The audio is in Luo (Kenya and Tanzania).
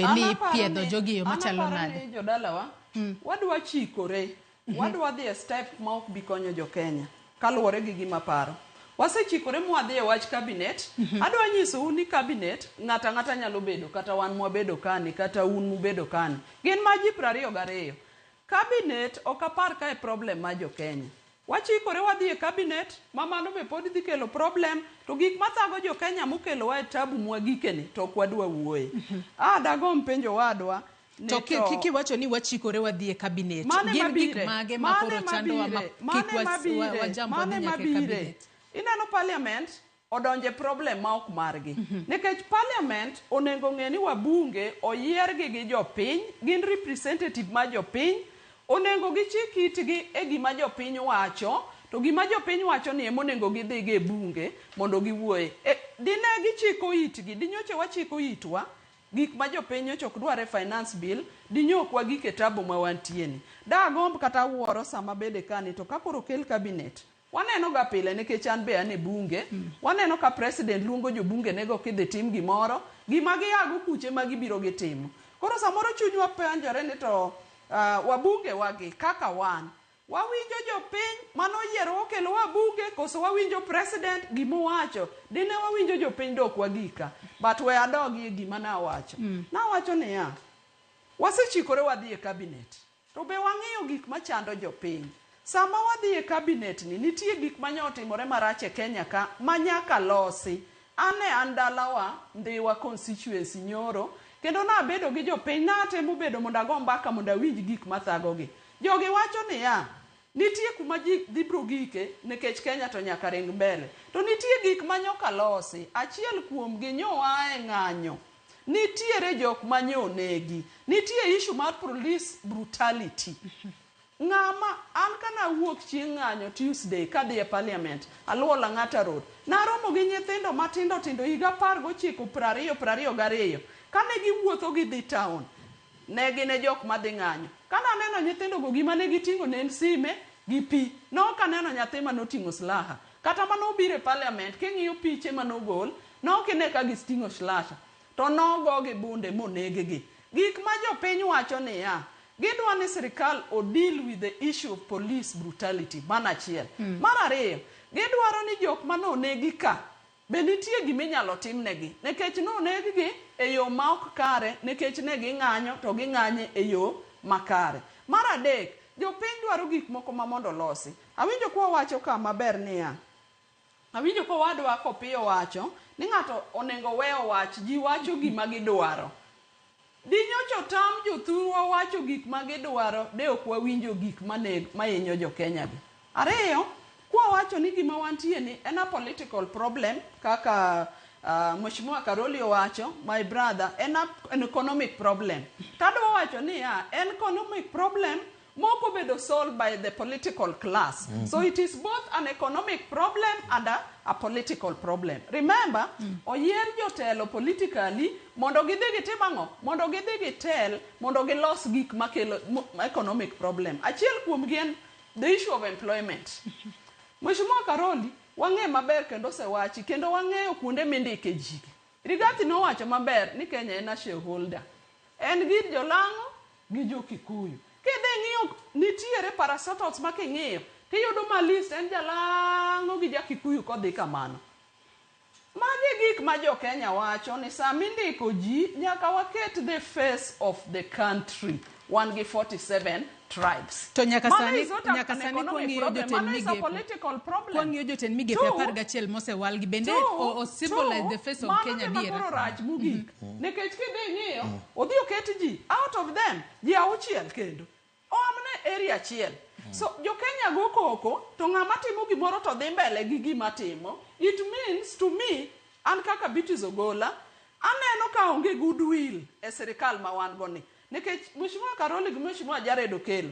bed ni An aparo ipiedho ni- jogi e yo an machalo aparo nade? ni jodalawa wadwa chikore, wadwa dhi e step ma ok bi konyo jo Kenya kaluwore gi gima paro. Wasechikore mwadhi e wach cabinet. Adwa nyisou ni cabinet ng'ato ang'ata nyalo bedo kata wan mwabedo kani kata un mubedo kani. Gin ma ji 22. Cabinet ok apar ka e problem mar jo Kenya. Wachikore wadhi e cabinet ma mano be pod dhi kelo problem to gik mathago jo Kenya mokelowa e tabu mwagikeni to ok wadwa wuoye. Ah, dagomb penjo wadwa ni To ki- ki- kiwacho ni wachikore wadhi e cabinet, Mane gin gik mabire? mage ma Mane koro chandowa ma mabire? kik Mane mabire? wajump Mane wadhi nyaka e mabire? cabinet? Ineno parliament odonje problem ma ok margi. Nikech parliament onego ng'e ni wabunge oyiergi gi jopiny, gin representative mar jopiny, onego gichik itgi e gima jopiny wacho, to gima jopiny wacho ni ema onego gidhigo e bunge mondo giwuoye. E, dine gichiko itgi, dinyoche wachiko itwa, gik ma jopiny nyocha ok dwar e finance bill, dinyo ok wagik e tabu ma wantie ni. Dagomb kata awuoro sama abede kani to ka koro okel cabinet, Waneno ga pile nikech an be an e bunge, waneno ka president luongo jobunge nego kidhi tim gimoro, gima giago kucho ema gibiro gitimo. Koro samoro chunywa penjore ni to wabunge wagi kaka wan, wawinjo jopiny mane oyierowa okelowa bunge koso wawinjo president gima owacho? Dine wawinjo jopiny dok wagik ka. But we adogie gima nawacho. Nawacho niya, wasechikore wadhi e cabinet. To be wang'eyo gik machando jopiny? Sama wadhi e cabinet ni, nitie gik manya otimore marach e Kenya ka ma nyaka losi. An ne an dalawa Ndhiwa constituency nyoro, kendo nabedo gi jopiny, natemo bedo mondo ago mbaka mondo awinj gik mathagogi. Jogi wacho niya, nitie kuma ji dhi bro gike nikech Kenya to nyaka ring mbele. To nitie gik ma nyoka losi. Achiel kuomgi nyo oa e ng'anyo. Nitiere jok ma nyo onegi. Nitie issue mar police brutality. Ng'ama, an ka nawuok chieng' ng'anyo Tuesday kadhi e parliament, aluwo Lang'ata Road, naromo gi nyithindo matindo tindo higa 19, 20, 22. Kane giwuotho gidhi town, ne gin e jok madhi ng'anyo. Ka naneno nyithindo go gima ne giting'o ne en sime gi pi. Ne ok aneno nyathi mane oting'o silaha. Kata mane obiro e parliament, king'iyo piche mane ogol, ne ok ine ka giting'o silaha. To nogo gi bunde moneg gi. Gik ma jopiny wacho niya, gidwa ni sirikal o deal with the issue of police brutality, mano achiel. Mar ariyo, gidwaro ni jok mane onegi ka, be nitie gima inyalo timnegi. Nikech noneg gi e yo ma ok kare, nikech ne ging'anyo to ging'anyo e yo makare. Mar adek, jopiny dwaro gik moko ma mondo olosi. Awinjo kwa wacho ka maber niya, awinjo ka owadwa Kopiyo wacho ni ng'ato onego we owach, ji wacho gima gidwaro. Dinyocha otam jothurwa wacho gik ma gidwaro, de ok wawinjo gik mahinyo jo Kenya gi. Ariyo, kwa wacho ni gima wantie ni en a political problem kaka Mheshimiwa Karoli owacho, my brother, en an economic problem. Tadwa wacho niya, en economic problem mok obedo solved by the political class. So it is both an economic problem and a political problem. Remember, oyier jotelo politically mondo gidhi gitim ang'o? Mondo gidhi gitel, mondo gilos gik makelo economic problem. Achiel kuomgi en the issue of employment. Mheshimiwa Karoli, wang'e maber kendo osewachi, kendo wang'eyo kuonde mindike ji. Rigathi nowacho maber ni Kenya en a shareholder. En gir jolang'o gi jo Kikuyu. Kidhi ng'iyo nitiere parastatals ma king'iyo tiyudo ma list en jalang'o gi ja Kikuyu kodhi kamano. Magi gik ma jo Kenya wacho ni sama indiko ji nyaka waket the face of the country. Wan gi 47 tribes. To nyaka Mano sani is not a, nyaka an sani economic kwang'iyo problem. jotend Mano is a migepe. political problem. Kwang'iyo jotend migepe 11 mosewal gi bende o symbolize the face of mano Kenya gima diera. koro rach mogik. Nikech kidhi ng'iyo, odhi oket ji out of them ji auchiel kendo. Oamne area achiel. So jo Kenya go koko to ng'ama timo gimoro to dhi mbele gi gima timo. It means to me, an kaka Beatrice Ogola, aneno ka onge goodwill e sirikal ma wan go ni. Nikech Mheshimiwa Karoli gi Mheshimiwa Jared Okello